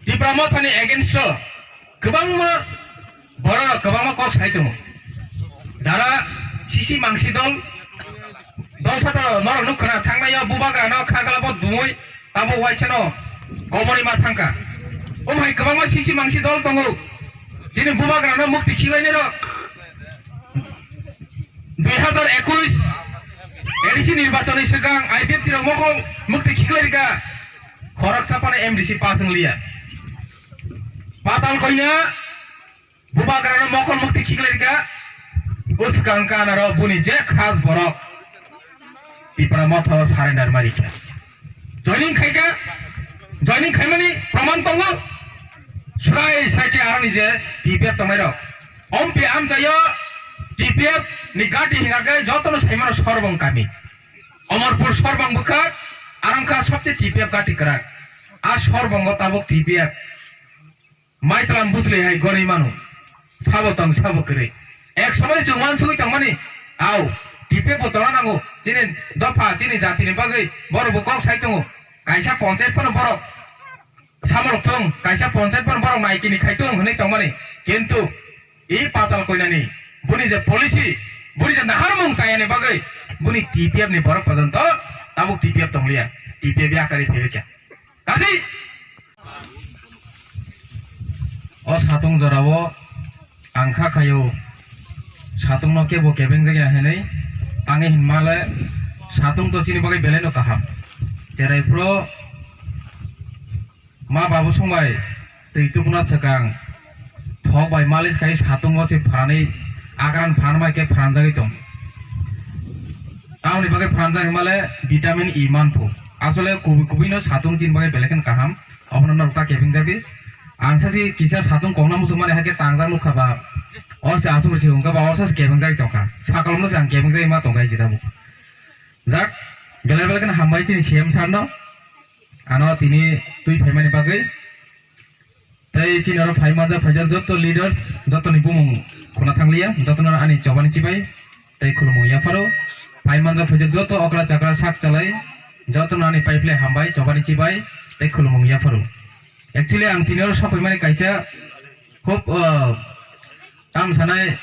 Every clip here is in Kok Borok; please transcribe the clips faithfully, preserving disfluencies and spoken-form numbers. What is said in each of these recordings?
Tipra Mothani against o kwbangma borok kwbangma kok sai tongo. Jara sisi mangsi dol, dol sato norok nuk khna thangnai o bubagra no khagla bo dumui tabo waisa no komoni ma thangka. Omo hai kwbangma sisi mangsi dol tongo. Chini bubagra no mukti khiklainai rok. Dui hazar ekush A D C nirbachon ni swkang I P F T rok mokol mukti khiklai rika. Khoroksa phano M D C pass wng liya. Patal koina bubagra no mokol mukti khiklai rika. Bwskang kanaro buni je khas borok Tipra Motha o surrender ma rikha. Joining khaika, joining khaimani proman tongo. Srai srai khe aroni je T P F tongnai rok. Ompi amchaio T P F ni gati hinga khe jotono saimano Sorbong kami. Omorpur Sorbong bwkhak, arangkha sobse T P F gati kwrak. A Sorbongo tabuk T P F. Maisalam bujli hai gori mano. Sabo tong, sabo kwrwi. Ek somoi chwng uansugwi tongmani. Au, T P F bo tongna nango. Chini dopha, chini jatini bagwi borok bo kok sai tongo. Kaisa ponchayat phano borok samolok thung, kaisa ponchayat phano borok naikini khai thung hwnwi tongmani. Kintu i patal koinani buni je policy, buni je naharmung chayani bagwi buni T P F ni borok pojonto tabuk T P F tongliya. T P F yakarwi phaibaikha. Kaji o satung jorao ang kha khaio, satung no kebo kebeng jagya hinwi. Ang hinmale satung to chini bagwi belai no kaham. Cherai phro ma babu song bai twi tukuna swkang phok bai malis khai satung o se phrani akran phan bai khe phranjagwi tong. Tamoni bagwi phranjak hinmale vitamin E manphu. Asole kubui kubui no satung chini bagwi belai kheno kaham. Obono norok ta kebeng jagwi. Ang sachi kisa satung kokna muchung mani hakhe tangjak nukha ba. O se asuk se hwnkha ba o se kebeng jagwi tongkha. Sakolomno se ang kebeng jagwi ma tongkha jita bo. Jak belai belai kheno hambai chini C M sir no. Ano tini twi phaimani bagwi. Tei chini oro phai manjak phaijak joto leaders, jotoni bumung khuna thangliya, jotono ani chobani chibai tei khulumung yapharo. Phai manjak phaijak joto okra chakra sak chalai, jotono ani paiphlai hambai chobani chibai tei khulumung yapharo. Actually, ang tini oro sokphaimani kaisa khub, uh, tam sanai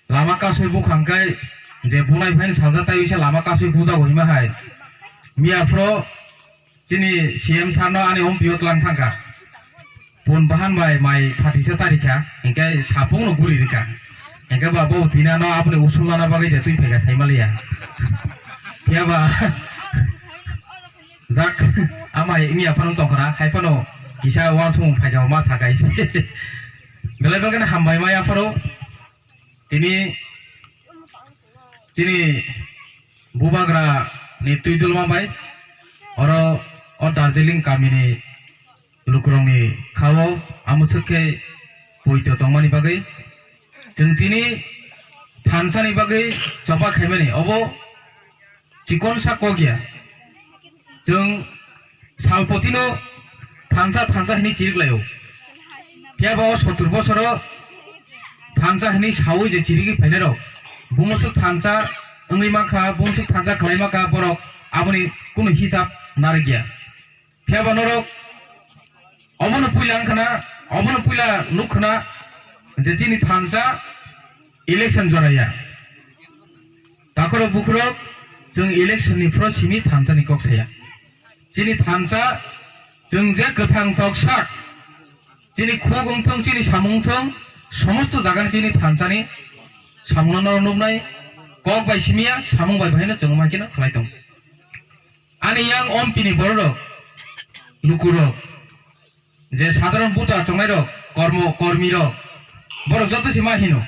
lama kasui bukhang kai je bunai phaini salsa tai wisa lama kasui bujago hima hai. Miya phro Chini C M sir no ani ompio tlang thangkha. Pun bahan bai mai phatisa charikha, hinkhe sapung no guri rikha. Hinkhe ba bo tina no aboni usul nana bagwi de twi phaikha saimaliya. Phiya ba jak amai wngya phano tongkhna, hai phano kisa uansukmung phaikha ma sakaise. Belai belai kheno hambai maya phano. Tini chini bubagra ni twi dulma bai oro o Darjeeling kamini lukurokni khao amoswk khe poito tongmani bagwi chwng tini thansani bagwi choba khaimani obo chikonsa kok ya. Chwng salpotino thansa thansa hinwi chirik laio. Phiya ba o sottur bosoro thansa hinwi saui je chirigwi phainairok, bumoswk thansa wngwi mankha, bumoswk thansa khlai mankha, borok aboni kunu hisab narwkya. Phiya ba norok obono puila wngkhana, obono puila nukkhana je chini thansa election joraya. Takhorok bukhurok chwng election ni phro simi thansa ni kok saya. Chini thansa chwng je kwthang tok sak, chini khuk wngthong, chini samung wngthong, somosto jaga ni chini thansa ni samung no norok nuknai, kok bai simiya, samung bai bahaino chwng ma khe no khlai tong. Ani yang ompini bororok, lukurok, je sadharon buta chongnairok, kormo, kormirok, borok joto se ma hino.